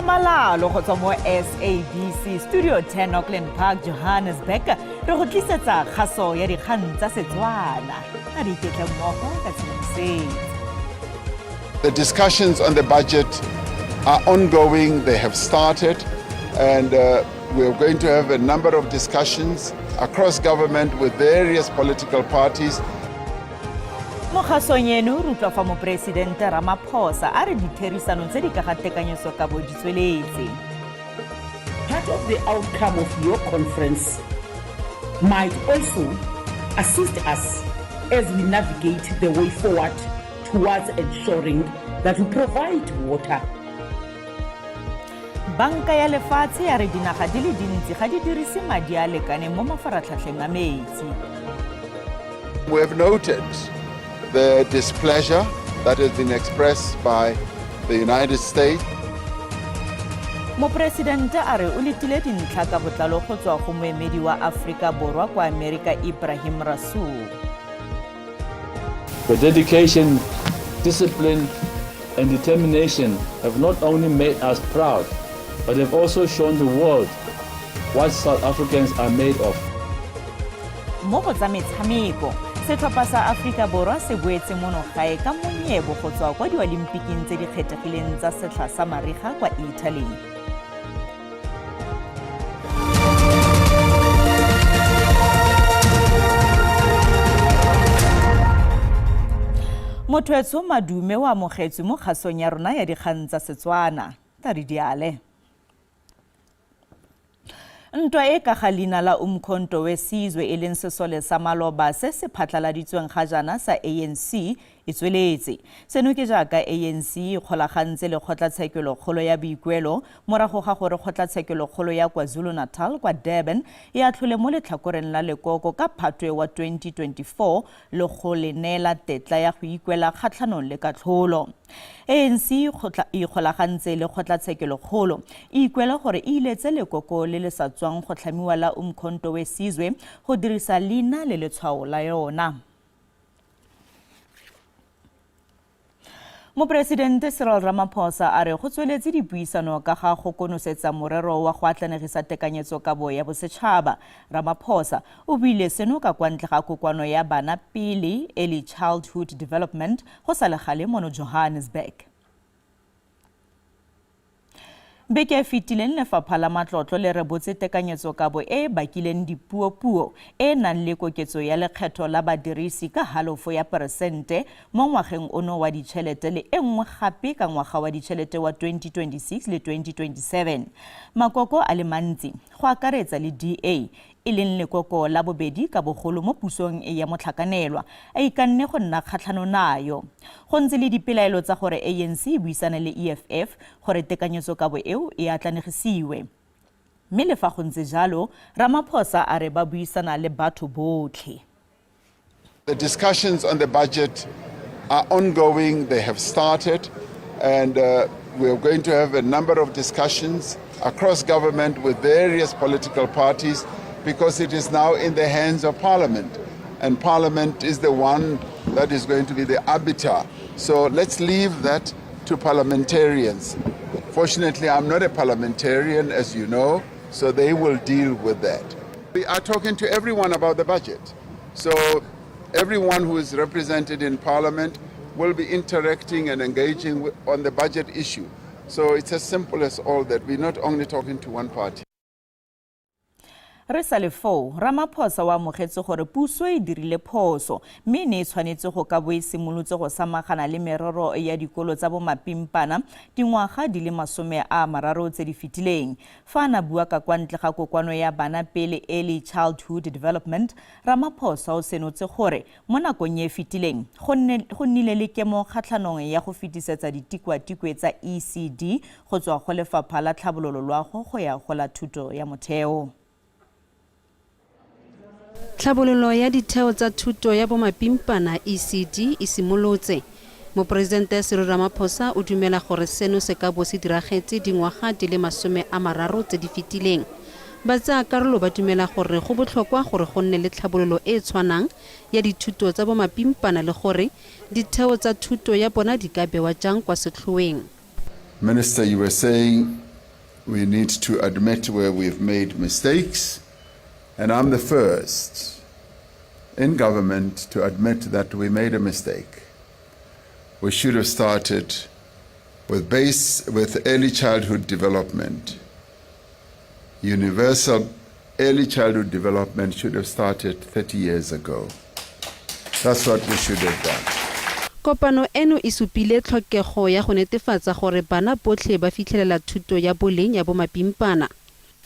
tlhamalalo go tswa mo SABC Studio 10 Auckland Park, Johannesburg, re go tlisetsa kgaso ya dikgang tsa Setswana. A re iketle mmogo ka tshedimosetso. The discussions on the budget are ongoing, they have started, and we're going to have a number of discussions across government with various political parties. Mo kgasong eno re utlwa fa Moporesidente Ramaphosa a re ditherisano tse di ka ga tekanyetsokabo di tsweletse. Part of the outcome of your conference might also assist us as we navigate the way forward towards ensuring that we provide water. Banka ya lefatshe ya re dinaga di le dintsi ga di dirise madi a lekaneng mo mafaratlhatlheng a metsi. We have noted the displeasure that has been expressed by the United States. Moporesidente a re o letile dintlha ka botlalo go tswa go moemedi wa Aforika Borwa kwa Amerika Ibrahim Rasool. The dedication, discipline, and determination have not only made us proud, but have also shown the world what South Africans are made of. Mo go tsa metshameko, setlhopha sa Aforika Borwa se boetse mono gae ka monyebo go tswa kwa diolimpiking tse di kgethegileng tsa setlha sa mariga kwa Italy. Motho Madume o amogetswe mo kgasong ya rona ya dikgang tsa Setswana. Tari diale. Ntwa e ka ga leina la Umkhonto we Sizwe, e leng sesole sa maloba se se phatlaladitsweng ga jaana sa ANC, e tsweletse. Seno ke jaaka ANC e kgolagantse le kgotlatshekelokgolo ya boikuelo morago ga gore kgotlatshekelokgolo ya KwaZulu-Natal kwa Durban e atlhole mo letlhakoreng la lekoko ka Phatwe wa 2024 le go le neela tetla ya go ikuela kgatlhanong le katlholo. ANC e ikgolagantse le kgotlatshekelokgolo e ikuela gore e iletse lekoko le le sa tswang go tlhamiwa la Umkhonto we Sizwe go dirisa leina le letshwao la yona. Moporesidente Cyril Ramaphosa a re go tsweletse dipuisano ka ga go konosetsa morero wa go atlanegisa tekanyetsokabo ya bosetšhaba. Ramaphosa o buile seno ka kwa ntle ga kokoano ya Bana Pele Early Childhood Development go sa le gale mono Johannesburg. Beke e fetileng lefapha la matlotlo le rebotse tekanyetsokabo e e bakileng dipuopuo e e nang le koketso ya lekgetho la badirisi ka halofo ya peresente mo ngwageng ono wa ditšhelete le e nngwe gape ka ngwaga wa ditšhelete wa 2026 le 2027. Makoko a le mantsi, go akaretsa le DA, e leng lekoko la bobedi ka bogolo mo pusong ya motlhakanelwa, a ikanne go nna kgatlhano nayo. Go ntse le dipelaelo tsa gore ANC e buisane le EFF gore tekanyetsokabo eo e atlanegisiwe. Mme le fa go ntse jalo, Ramaphosa a re ba buisana le batho botlhe. The discussions on the budget are ongoing, they have started, and we're going to have a number of discussions across government with various political parties because it is now in the hands of Parliament. And Parliament is the one that is going to be the arbiter. So let's leave that to parliamentarians. Fortunately, I'm not a parliamentarian, as you know, so they will deal with that. We are talking to everyone about the budget. So everyone who is represented in Parliament will be interacting and engaging on the budget issue. So it's as simple as all that. We're not only talking to one party. Re sa le foo, Ramaphosa o amogetse gore puso e dirile phoso mme e ne e tshwanetse go ka bo e simolotse go samagana le merero ya dikolo tsa bomapimpana dingwaga di le 30 tse di fetileng. Fa a na bua ka kwa ntle ga kokoano ya Bana Pele Early Childhood Development, Ramaphosa o senotse gore mo nakong e e fetileng go nnile le kemo kgatlhanong ya go fetisetsa ditikwatikwe tsa ECD go tswa go lefapha la tlhabololo loago go ya go la thuto ya motheo. Tlhabololo ya ditheo tsa thuto ya bomapimpana, ECD, e simolotse. Moporesidente Cyril Ramaphosa o dumela gore seno se ka bo se diragetse dingwaga di le 30 tse di fetileng. Batsayakarolo ba dumela gore go botlhokwa gore go nne le tlhabololo e e tshwanang ya dithuto tsa bomapimpana le gore ditheo tsa thuto ya bona di ka bewa jang kwa setlhoeng. Minister, you were saying We need to admit where we've made mistakes, and I'm the first in government to admit that we made a mistake. We should have started with early childhood development. Universal early childhood development should have started 30 years ago. That's what we should have done. Kopano eno e supile tlhokego ya go netefatsa gore bana botlhe ba fitlhelela thuto ya boleng ya bomapimpana.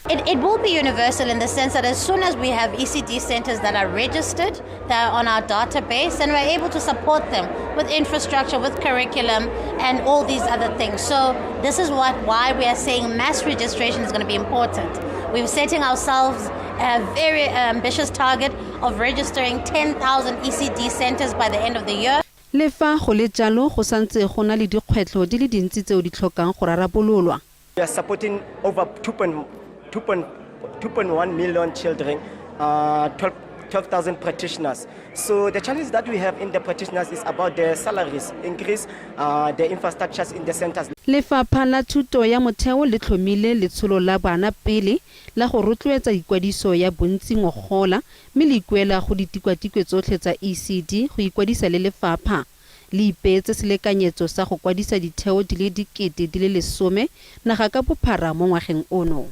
It will be universal in the sense that as soon as we have ECD centers that are registered, that are on our database, and we're able to support them with infrastructure, with curriculum, and all these other things. So this is why we are saying mass registration is going to be important. We're setting ourselves a very ambitious target of registering 10,000 ECD centers by the end of the year. Le fa go le jalo, go santse go na le dikgwetlho di le dintsi tseo di tlhokang go rarabololwa. We are supporting over 2.1 million children, 12,000 practitioners. So the challenge that we have in the practitioners is about their salaries, increase the infrastructures in the centers. Lefapha la Thuto ya Motheo le tlhomile letsholo la Bana Pele la go rotloetsa ikwadiso ya bontsi ngogola, mme le ikuela go ditikwatikwe tsotlhe tsa ECD go ikwadisa le lefapha. Le ipeetse selekanyetso sa go kwadisa ditheo di le 10,000 naga ka bophara mo ngwageng ono.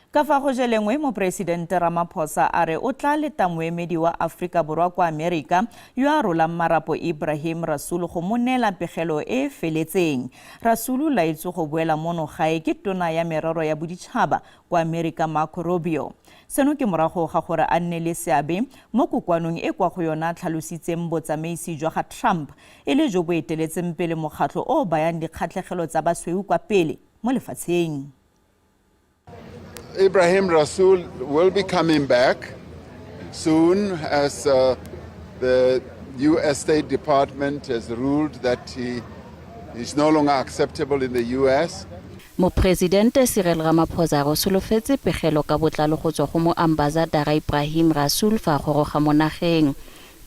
Ka fa go jelengwe, moporesidente Ramaphosa a re o tla leta moemedi wa Aforika Borwa kwa Amerika yo a rolang marapo Ibrahim Rasool go mo neela pegelo e e feletseng. Rasool o laetswe go boela mono gae ke tona ya merero ya boditšhaba kwa Amerika Marco Rubio. Seno ke morago ga gore a nne le seabe mo kokoanong e kwa go yona tlhalositseng botsamaisi jwa ga Trump e le jo bo eteletseng pele mokgatlho o o bayang dikgatlhegelo tsa basweu kwa pele mo lefatsheng. Ibrahim Rasool will be coming back soon, as the U.S. State Department has ruled that he is no longer acceptable in the U.S. Moporesidente Cyril Ramaphosa o solofetse pegelo ka botlalo go tswa go moambasadara Ibrahim Rasool fa a goroga mo nageng.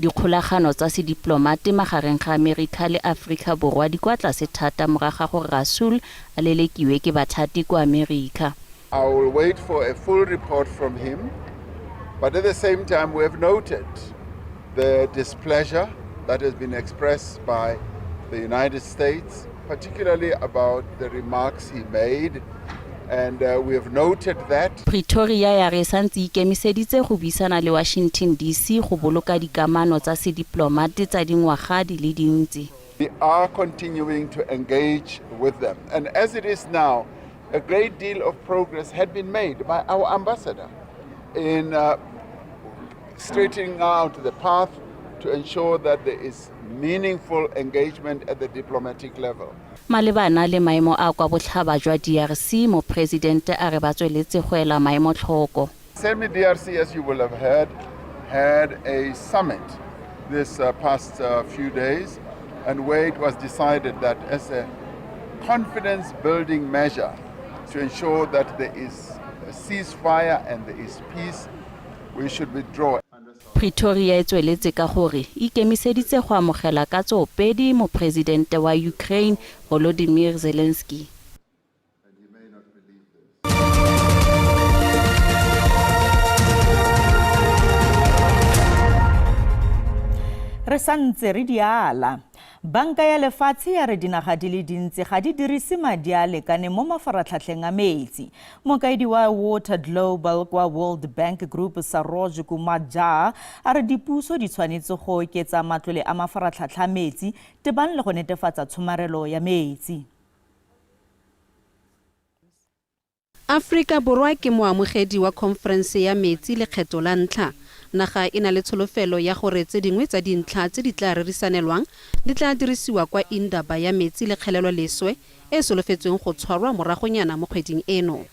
Dikgolagano tsa sediplomate magareng ga Amerika le Aforika Borwa di kwa tlase thata morago ga gore Rasool a lelekiwe ke bathati kwa Amerika. I will wait for a full report from him, but at the same time we have noted the displeasure that has been expressed by the United States, particularly about the remarks he made, and we have noted that. Pretoria ya re santse ikemiseditse go buisana le Washington DC go boloka dikamano tsa sediplomate tsa dingwaga di le dintsi. We are continuing to engage with them, and as it is now, a great deal of progress had been made by our ambassador in straightening out the path to ensure that there is meaningful engagement at the diplomatic level. Malebana le maemo a kwa botlhaba jwa DRC, moporesidente a re ba tsweletse go ela maemo tlhoko. Semi DRC, as you will have heard, had a summit this past few days, and where it was decided that as a confidence-building measure to ensure that there is a ceasefire and there is peace, we should withdraw. Pretoria e tsweletse ka gore ikemiseditse go amogela ka tsoopedi moporesidente wa Ukraine Volodymyr Zelensky. Re santse re diala. Banka ya lefatshe ya re dinaga di le dintsi ga di dirise madi a lekaneng mo mafaratlhatlheng a metsi. Mokaedi wa Water Global kwa World Bank Group Saroj Kumar Jha a re dipuso di tshwanetse go oketsa matlole a mafaratlhatlha a metsi tebang le go netefatsa tshomarelo ya metsi. Afrika Borwa ke moamogedi wa khonferense ya metsi lekgetho la ntlha. Naga e na le tsholofelo ya gore tse dingwe tsa dintlha tse di tla rerisanelwang di tla dirisiwa kwa Indaba ya metsi le kgeleloleswe e solofetsweng go tshwarwa moragonyana mo kgweding eno.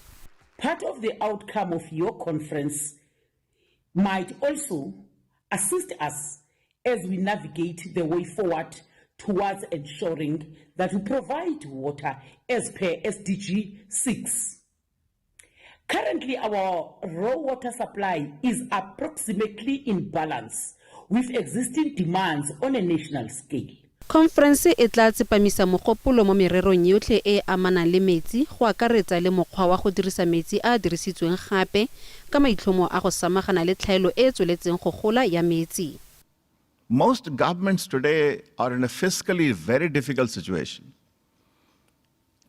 Part of the outcome of your conference might also assist us as we navigate the way forward towards ensuring that we provide water as per SDG 6. Currently, our raw water supply is approximately in balance with existing demands on a national scale. Khonferense e tla tsepamisa mogopolo mo mererong yotlhe e e amanang le metsi go akaretsa le mokgwa wa go dirisa metsi a a dirisitsweng gape ka maitlhomo a go samagana le tlhaelo e e tsweletseng go gola ya metsi. Most governments today are in a fiscally very difficult situation.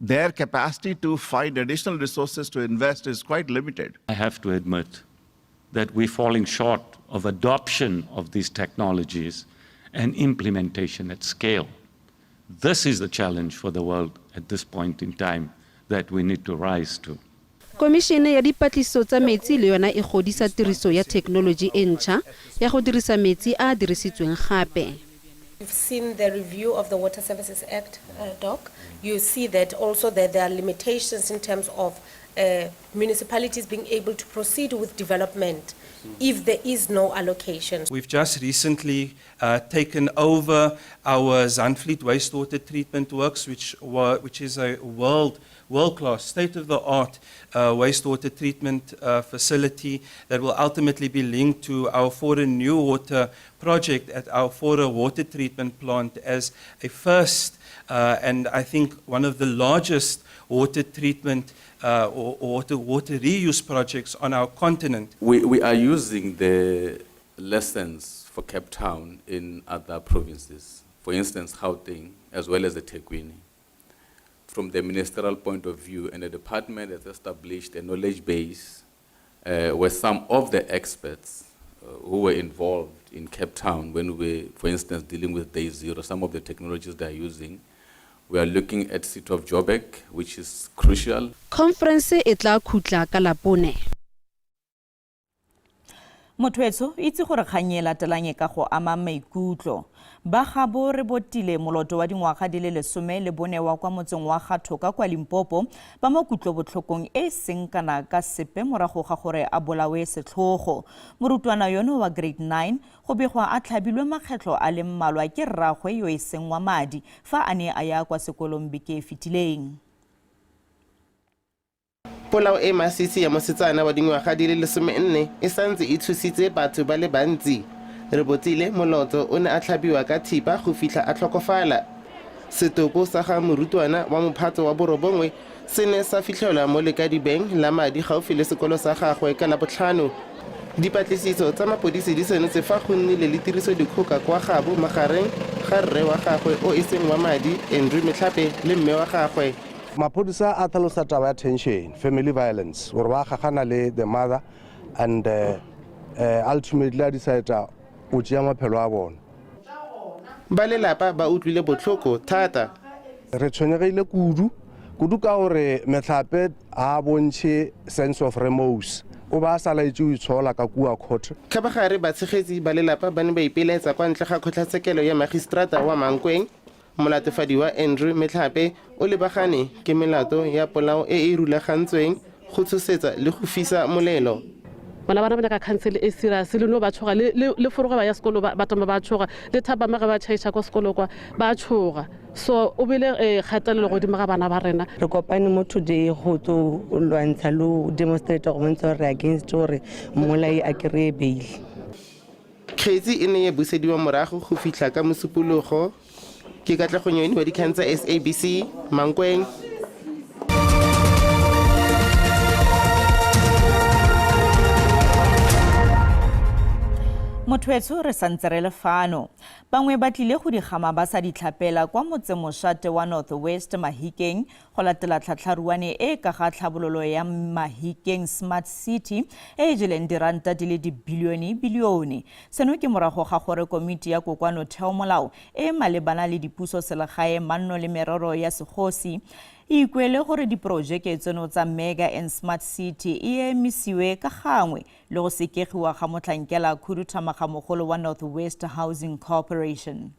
Their capacity to find additional resources to invest is quite limited. I have to admit that we're falling short of adoption of these technologies and implementation at scale. This is the challenge for the world at this point in time that we need to rise to. Komišene ya Dipatlisiso tsa Metsi le yona e godisa tiriso ya thekenoloji e ntšha ya go dirisa metsi a a dirisitsweng gape. You've seen the review of the Water Services Act, Doc. You see that also that there are limitations in terms of municipalities being able to proceed with development if there is no allocation. We've just recently taken over our Zandvliet wastewater treatment works, which is a world-class, state-of-the-art wastewater treatment facility that will ultimately be linked to our Faure New Water project at our Faure water treatment plant as a first and I think one of the largest water treatment or water reuse projects on our continent. We are using the lessons for Cape Town in other provinces, for instance, Gauteng, as well as the eThekwini. From the ministerial point of view, and the department has established a knowledge base where some of the experts who were involved in Cape Town when we were, for instance, dealing with Day Zero, some of the technologies they are using. We are looking at City of Joburg, which is crucial. Conference e tla khutla ka Labone. Motho etsho itse gore kgang e latelang e ka go ama maikutlo. Ba gabo re botile moloto wa dingwaga di le 14 wa kwa motseng wa Gathoka kwa Limpopo ba mo kutlobotlhokong e seng kana ka sepe morago ga gore a bolawe setlhogo. Morutwana yono wa grade 9 go begwa a tlhabilwe makgetlho a le mmalwa ke rragwe yo e seng wa madi fa a ne a ya kwa sekolong beke e fetileng. Polao e masisi ya mosetsana wa dingwaga di le 14 e santse e tshositse batho ba le bantsi. Re botile Moloto o ne a tlhabiwa ka thipa go fitlha a tlhokofala. Setopo sa ga morutwana wa mophato wa 9 se ne sa fitlhelwa mo lekadibeng la madi gaufi le sekolo sa gagwe ka Labotlhano. Dipatlisiso tsa mapodisi di senotse fa go nnile le tirisodikgoka kwa gabo magareng ga rre wa gagwe o e seng wa madi Andrew Metlhape le mme wa gagwe. Maphodisa a tlhalosa taba ya tension, family violence, gore ba gagana le the mother and ultimately a decide o tšea maphelo a bona. Ba lelapa ba utlwile botlhoko thata. Re tshwenyegile kudu, kudu ka gore Metlhape a bontšhe sense of remorse. O ba sa laetse o itshola ka kua court. Kgabagare batshegetsi ba lelapa ba ne ba ipelaetsa kwa ntle ga kgotlatshekelo ya magistrata wa Mankweng. Molatofadiwa Andrew Metlhape o lebagane ke melato ya polao e e rulagantsweng go tshosetsa le go fisa molelo. Bana ba nyaka council e serious le no ba tshoga le foroga ba ya sekolo ba tama ba tshoga le thapa mage ba tšhaisa kwa sekolo kwa ba tshoga, so o bile kgatelelo godimo ga bana ba rena. Re kopane mo today go tlo lwantsha le demonstrate go bontsha gore against gore mmolai a kry-e bail. Kgetsi e ne ya busediwa morago go fitlha ka Mosupologo. Ke Katlego Nyoni wa dikgang tsa SABC, Mankweng. Motho etsho re santse re le fano. Bangwe ba tlile go digama ba sa ditlhapela kwa motsemošate wa North West Mahikeng go latela tlhatlharuane e ka ga tlhabololo ya Mahikeng Smart City e e jeleng diranta di le dibilione-bilione. Seno ke morago ga gore komiti ya kokoano theomolao e malebana le dipuso selegae, manno le merero ya segosi e ikuele gore diporojeke tseno tsa Mega and Smart City e emisiwe ka gangwe le go sekegiwa ga motlhankela khuduthamagamogolo wa North West Housing Corporation.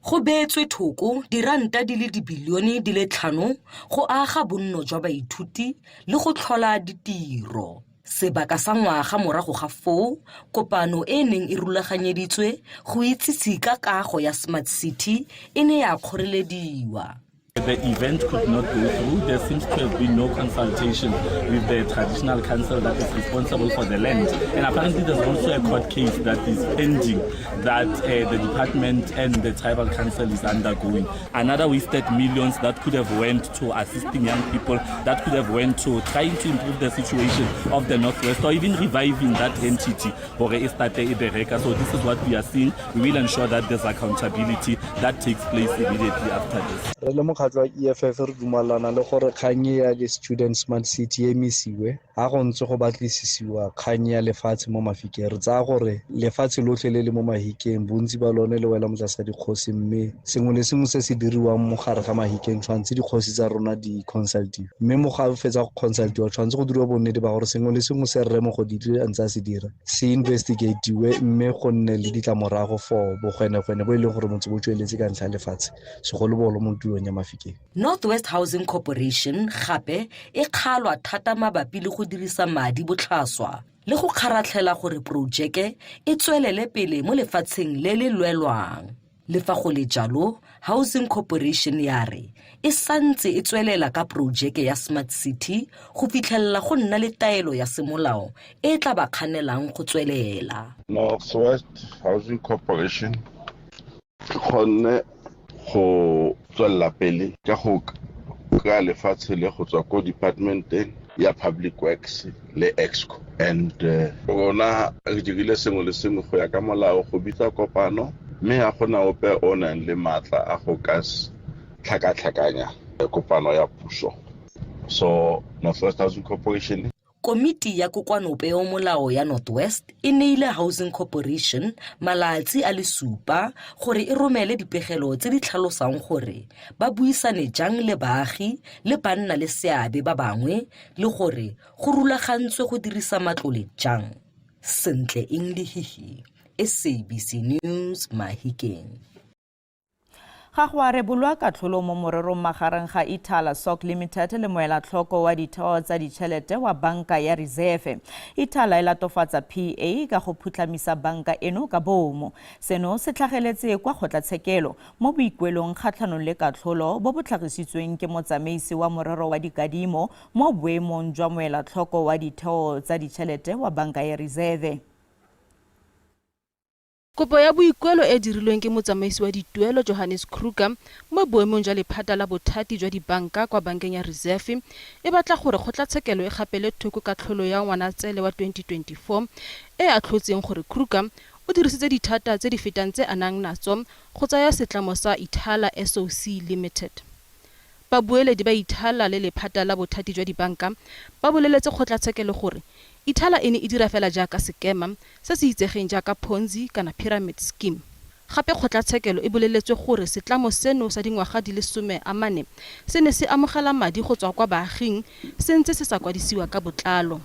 Go beetswe thoko diranta di le dibilione di le 5 go aga bonno jwa baithuti le go tlhola ditiro. Sebaka sa ngwaga morago ga foo, kopano e neng e rulaganyeditswe go itsise ka kago ya Smart City e ne ya kgorelediwa. The event could not go through. There seems to have been no consultation with the traditional council that is responsible for the land. And apparently there's also a court case that is pending that the department and the tribal council is undergoing. Another wasted millions that could have went to assisting young people, that could have went to trying to improve the situation of the Northwest or even reviving that entity. Hore e starte e bereka. So this is what we are seeing. We will ensure that there's accountability that takes place immediately after this. Re le mokgatlho wa EFF re dumalana le gore kgang e ya di-student smart city e emisiwe ga go ntse go batlisisiwa kgang ya lefatshe mo Mafikeng. Re tsaya gore lefatshe lotlhe le le mo Mahikeng bontsi ba lone le wela mo tlase ga dikgosi, mme sengwe le sengwe se se diriwang mo gare ga Mahikeng tshwanetse dikgosi tsa rona di consultiwe, mme mo ga fetsa go consultiwa tshwanetse go diriwa bonnete ba gore sengwe le sengwe se rre Mogoditshane a ntse a se dira se investigatiwe, mme go nne le ditlamorago for bogwenegwene bo e leng gore motse bo tsweletse ka ntlha ya lefatshe, segolobogolo mo tulong ya Mafikeng. Northwest Housing Corporation gape e kgalwa thata mabapi le go dirisa madi botlhaswa le go kgaratlhela gore porojeke e tswelele pele mo lefatsheng le le lwelwang. Le fa go le jalo, Housing Corporation ya re e santse e tswelela ka porojeke ya Smart City go fitlhelela go nna le taelo ya semolao e e tla ba kganelang go tswelela. Northwest Housing Corporation e kgonne go tswelela pele ka go kry-a lefatshe le go tswa ko departmenteng ya Public Works le Exco, and rona re dirile sengwe le sengwe go ya ka molao go bitsa kopano, mme ga gona ope o nang le maatla a go ka tlhakatlhakanya kopano ya puso. So Northwest Housing Corporation Komiti ya Kokoanopeomolao ya North West e neile Housing Corporation malatsi a le 7 gore e romele dipegelo tse di tlhalosang gore ba buisane jang le baagi le banna le seabe ba bangwe le gore go rulagantswe go dirisa matlole jang. Sentle Englehihi, SABC News, Mahikeng. Ga go a rebolwa katlholo mo morerong magareng ga Ithala Soc Limited le moelatlhoko wa ditheo tsa ditšhelete wa banka ya Reserve. Ithala e latofatsa PA ka go phutlhamisa banka eno ka bomo. Seno se tlhageletse kwa kgotlatshekelo mo boikuelong kgatlhanong le katlholo bo bo tlhagisitsweng ke motsamaisi wa morero wa dikadimo mo boemong jwa moelatlhoko wa ditheo tsa ditšhelete wa banka ya Reserve. Kopo ya boikuelo e dirilweng ke motsamaisi wa dituelo Johannes Kruger mo boemong jwa lephata la bothati jwa dibanka kwa bankeng ya Reserve e batla gore kgotlatshekelo e gapele thoko katlholo ya Ngwanatsele wa 2024 e atlhotseng gore Kruger o dirisitse dithata tse di fetang tse a nang natso go tsaya setlamo sa Ithala SOC Limited. Babueledi ba Ithala le lephata la bothati jwa dibanka ba boleletse kgotlatshekelo gore Ithala e ne e dira fela jaaka sekema se se itsegeng jaaka Ponzi kana pyramid scheme. Gape kgotlatshekelo e boleletswe gore setlamo seno sa dingwaga di le 14 se ne se amogela madi go tswa kwa baaging se ntse se sa kwadisiwa ka botlalo.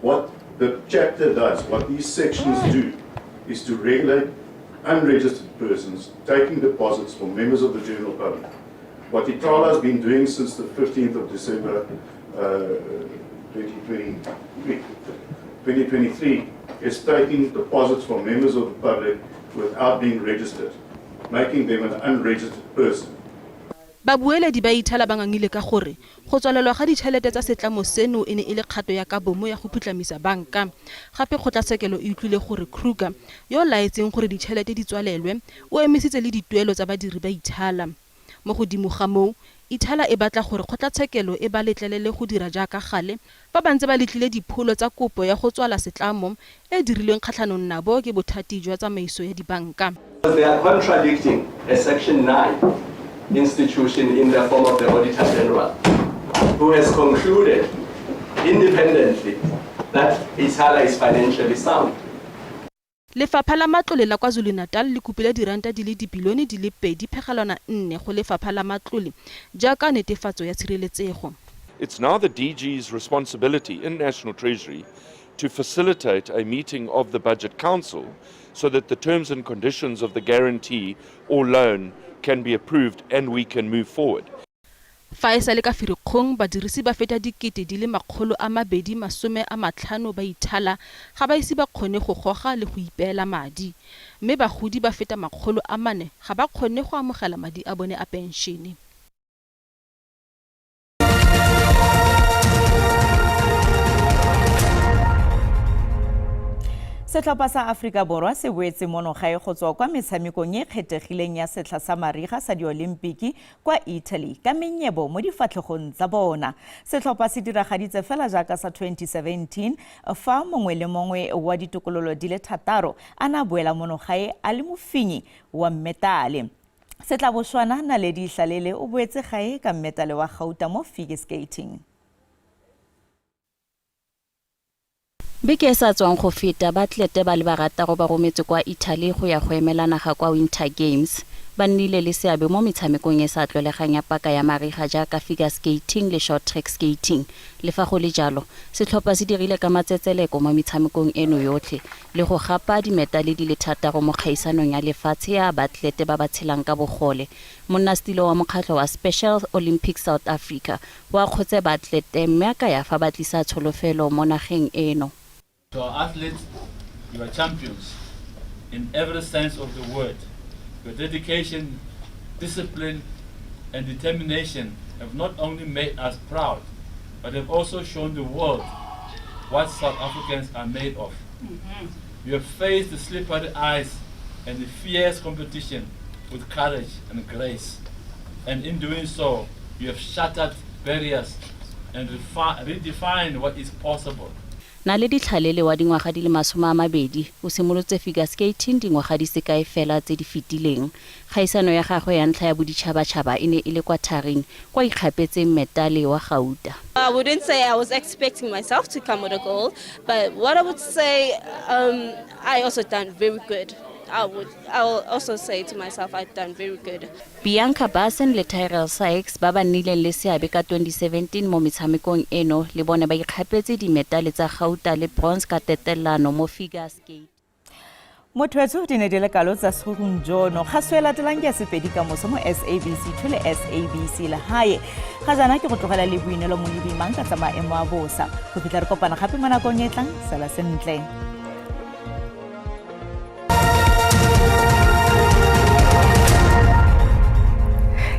What the chapter does, what these sections do, is to regulate unregistered persons taking deposits from members of the general public. What Ithala has been doing since the 15th of December 2023 is taking deposits from members of the public without being registered, making them an unregistered person. Babueledi ba Ithala ba ngangile ka gore go tswalelwa ga ditšhelete tsa setlamo seno e ne e le kgato ya ka bomo ya go phutlhamisa banka. Gape kgotlatshekelo e utlwile gore Kruger, yo o laetseng gore ditšhelete di tswalelwe, o emisitse le dituelo tsa badiri ba Ithala. Mo godimo ga moo, Ithala e batla gore kgotlatshekelo e ba letlelele go dira jaaka gale fa ba ntse ba letlile dipholo tsa kopo ya go tswala setlamo e dirilweng kgatlhanong nabo ke bothati jwa tsamaiso ya dibanka. They are contradicting a Section 9 institution in the form of the Auditor General, who has concluded independently that Ithala is financially sound. Lefapha la Matlole la KwaZulu-Natal le kopile diranta di le dibilione di le 2.4 go Lefapha la Matlole jaaka netefatso ya tshireletsego. It's now the DG's responsibility in National Treasury to facilitate a meeting of the Budget Council so that the terms and conditions of the guarantee or loan can be approved and we can move forward. Fa e sale ka Firikgong, badirisi ba feta 250,000 ba Ithala ga ba ise ba kgone go goga le go ipeela madi, mme bagodi ba feta 400 ga ba kgone go amogela madi a bone a penšene. Setlhopha sa Aforika Borwa se boetse mono gae go tswa kwa metshamekong e e kgethegileng ya setlha sa mariga sa diolimpiki kwa Italy ka menyebo mo difatlhegong tsa bona. Setlhopha se diragaditse fela jaaka sa 2017 fa mongwe le mongwe wa ditokololo di le thataro a ne a boela mono gae a le mofenyi wa mmetale. Setlabošwana Naledi Hlalele o boetse gae ka mmetale wa gauta mo figure skating. Beke e sa tswang go feta, baatlelete ba le barataro ba rometswe kwa Italy go ya go emela naga kwa Winter Games. Ba nnile le seabe mo metshamekong e sa tlwelegang ya paka ya mariga jaaka figure skating le short track skating. Le fa go le jalo, setlhopha se dirile ka matsetseleko mo metshamekong eno yotlhe le go gapa dimetale di le thataro mo kgaisanong ya lefatshe ya baatlelete ba ba tshelang ka bogole. Monnasetilo wa mokgatlho wa Special Olympics South Africa o akgotse baatlelete mme a kaya fa ba tlisa tsholofelo mo nageng eno. To our athletes, you are champions in every sense of the word. Your dedication, discipline, and determination have not only made us proud, but have also shown the world what South Africans are made of. You have faced the slippery ice and the fierce competition with courage and grace. And in doing so, you have shattered barriers and redefined what is possible. Naledi Tlhalele wa dingwaga di le 20 o simolotse figure skating dingwaga di se kae fela tse di fetileng. Kgaisano ya gagwe ya ntlha ya boditšhabatšhaba e ne e le kwa tharing kwa ikgapetseng metale wa gauta. I wouldn't say I was expecting myself to come with a goal, but what I would say, I also done very good. I will also say to myself, I've done very good. Bianca Bassen le Tyrell Sykes ba ba nnileng le seabe ka 2017 mo metshamekong eno le bone ba ikgapetse dimetale tsa gauta le bronze ka tatelano mo figure skate. Motho di ne di le kalo tsa segong jono. Kgaso e latelang ke ya Sepedi ka moso mo SABC 2 le SABC Lehae. Ga jaana ke go tlogela le Boinelo Molebimang ka tsa maemo a bosa. Go fitlha re kopana gape mo nakong e tlang, sala sentle.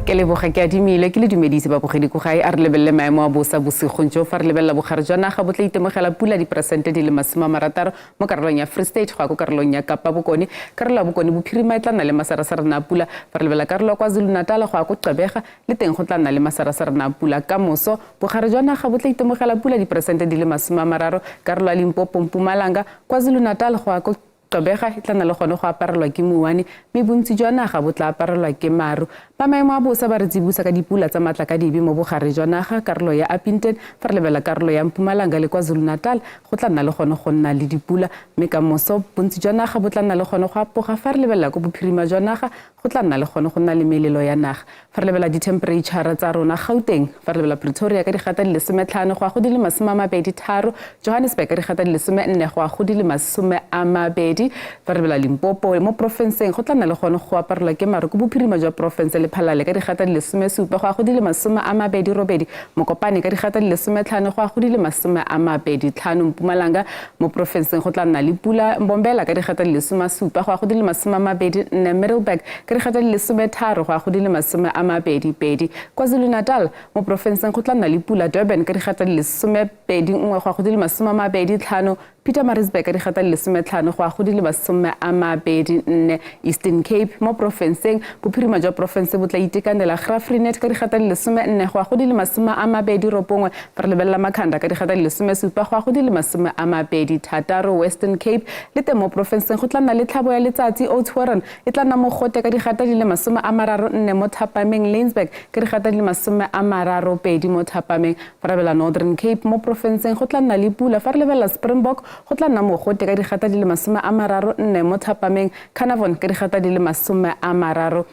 Ke leboga ke adimile ke le dumedise babogedi ko gae. A re lebelele maemo a bosa bosigong jo. Fa re lebelela bogare jwa naga, bo tla itemogela pula diperesente di le 60 mo karolong ya Free State go ya ko karolong ya Kapa Bokone. Karolo ya Bokone Bophirima e tla nna le masarasarana a pula. Fa re lebelela karolo ya KwaZulu-Natal go ya ko Gqeberha, le teng go tla nna le masarasarana a pula. Ka moso bogare jwa naga bo tla itemogela pula diperesente di le 30. Karolo ya Limpopo, Mpumalanga, KwaZulu-Natal go ya ko Gqeberha e tla nna le gone go aparelwa ke mouwane, mme bontsi jwa naga bo tla aparelwa ke maru. Ba maemo a bosa ba re tsibosa ka dipula tsa matla ka dibe mo bogare jwa naga, karolo ya Upington. Fa re lebelela karolo ya Mpumalanga le KwaZulu-Natal, go tla nna le gone go nna le dipula, mme ka moso bontsi jwa naga bo tla nna le gone go apoga. Fa re lebelela ko bophirima jwa naga, go tla nna le gone go nna le melelo ya naga. Fa re lebelela di-temperature tsa rona Gauteng, fa re lebelela Pretoria ka digata di le 15 go ya go di le 23, Johannesburg ka digata di le 14 go ya go di le 20. Fa re lebelela Limpopo mo porofenseng, go tla nna le gone go aparelwa ke maru ko bophirima jwa porofense le Phalale ka digata di le 17 go ya go di le 28, Mokopane ka digata di le 15 go ya go di le 25, Mpumalanga mo porofenseng go tla nna le pula, Mbombela ka digata di le 17 go ya go di le 24, Middelburg ka digata di le 13 go ya go di le 22, KwaZulu-Natal mo porofenseng go tla nna le pula, Durban ka digata di le 21 go ya go di le 25, Pietermaritzburg ka digata di le 15 go ya go di le 24, Eastern Cape mo porofenseng bophirima jwa porofense bo tla itekanela, Graaff-Reinet ka digata di le 14 go ya go di le 29, fa re lebelela Makhanda ka digata di le 17 go ya go di le 26, Western Cape le teng mo porofenseng go tla nna le tlhabo ya letsatsi, Oudtshoorn e tla nna mogote ka digata di le 34 mo thapameng, Laingsburg ka digata di le 32 mo thapameng. Fa re lebelela Northern Cape mo porofenseng go tla nna le pula. Fa re lebelela Springbok go tla nna mogote ka digata di le 34 mo thapameng, Carnarvon ka digata di le 30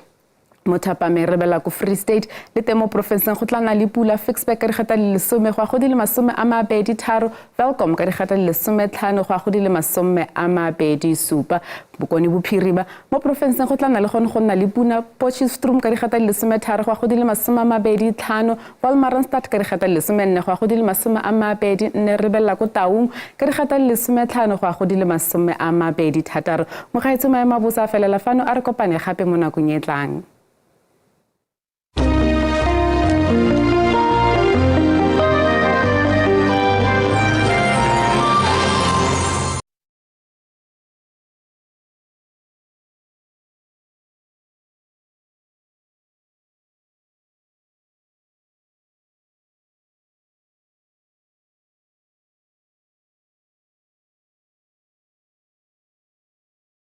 mo thapameng. Re lebelela ko Free State le teng mo porofenseng go tla nna le pula, Ficksburg ka digata di le 10 go ya go di le 23, Welkom ka digata di le 15 go ya go di le 27. Bokone Bophirima mo porofenseng go tla nna le gone go nna le pula, Potchefstroom ka digata di le 13 go ya go di le 25, Wolmaransstad ka digata di le 14 go ya go di le 24, re lebelela ko Taung ka digata di le 15 go ya go di le 26. Mogaetsho, maemo a bosa a felela fano, a re kopane gape mo nakong e tlang.